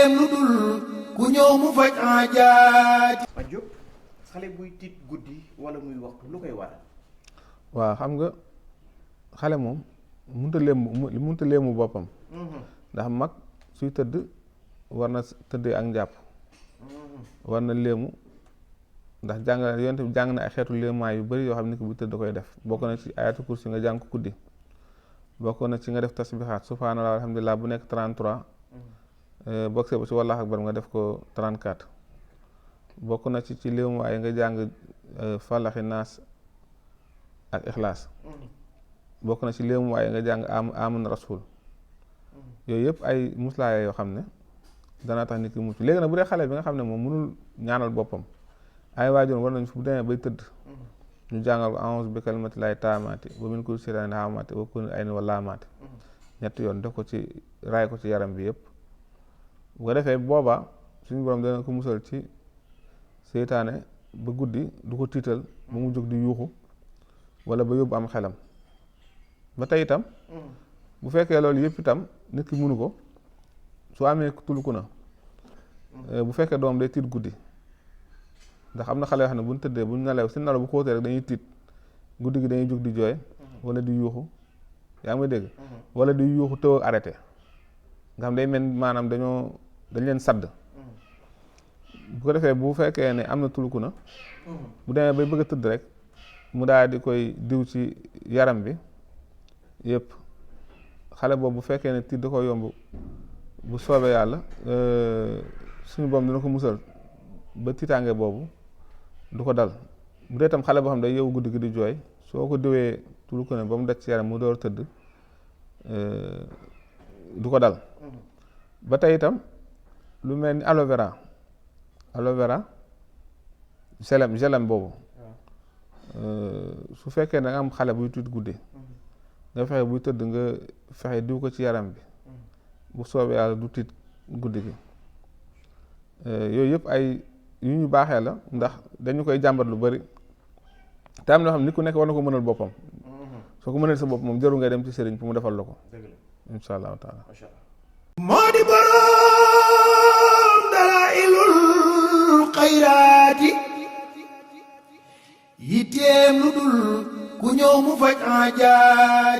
yitteem lu dul ku ñëw mu faj aajaaj. Ma Diop xale buy tiit guddi wala muy waxtu lu koy waral. waaw xam nga xale moom mënut a léemu boppam. ndax mag suy tëdd war na tëddee ak njàpp. war na léemu ndax yonent bi jàng na ay xeetu léemaay yu bari yoo xam ne ki bu tëdd koy def bokk na ci ayatul kursi nga jàng ko guddi. bokk na ci nga def tasbihaat subhanallah alhamdulillah bu nekk 33. bokk see ba ci wallaahu akbar nga def ko 34. bokk na ci léemuwaay nga jàng falaxi naas ak ixlaas. bokk na ci léemuwaay nga jàng amun rasul. yooyu yëpp ay muslaaya yoo xam ne dana tax nit ki mucc léegi nag bu dee xale bi nga xam ne moom mënul ñaanal boppam ay waajur war nañ fu bu demee bay tëdd ñu jàngal ko a'uuzu bi kalimatillahi taammaati wa min kulli shaytaanin haamaati wa kulli aynin wa laamaati ñetti yoon def ko ci raay ko ci yaram bi yëpp bu ko defee booba suñu borom dana ko musal ci seytaane ba guddi du ko tiital ba mu jóg di yuuxu wala ba yóbbu am xelam ba tey itam bu fekkee loolu yëpp itam nit ki mënu ko su amee tulku na bu fekkee doom day tiit guddi ndax am na xale yoo xam ne bu ñu tëddee bu ñu nelaw si nelaw bu xóotee rek dañuy tiit guddi gi dañuy jóg di jooy wala di yuuxu yaa ngi may dégg wala di yuuxu tëw ak arrêté nga xam day mel maanaam dañ leen sadd bu ko defee bu fekkee ne am na tulku na bu demee bay bëgg a tëdd rek mu daal di koy diw ci yaram bi yëpp xale boobu bu fekkee ne tiit da ko yomb bu soobee yàlla suñu boom dina ko musal ba tiitaange boobu du ko dal bu dee tam xale boo xam day yow guddi gi di jooy soo ko diwee tulu ko ne ba mu daj ci yaram mu door tëdd du ko dal ba tey itam lu mel ni aloe vera gelem boobu su fekkee da nga am xale buy tiit guddi nga fexe buy tëdd nga fexe diw ko ci yaram bi bu soobee yàlla du tiit guddi gi yooyu yëpp ay yu ñu baaxee la ndax dañu koy jàmbat lu bari te am na xam nit ku nekk war na ko mënal boppam soo ko mënal sa bopp moom jarul ngay dem ci sëriñ pour mu defal la ko insha allahu taala moo di boroom dalaa'ilul xayraati yitteem lu dul ku ñëw mu faj aajaaj.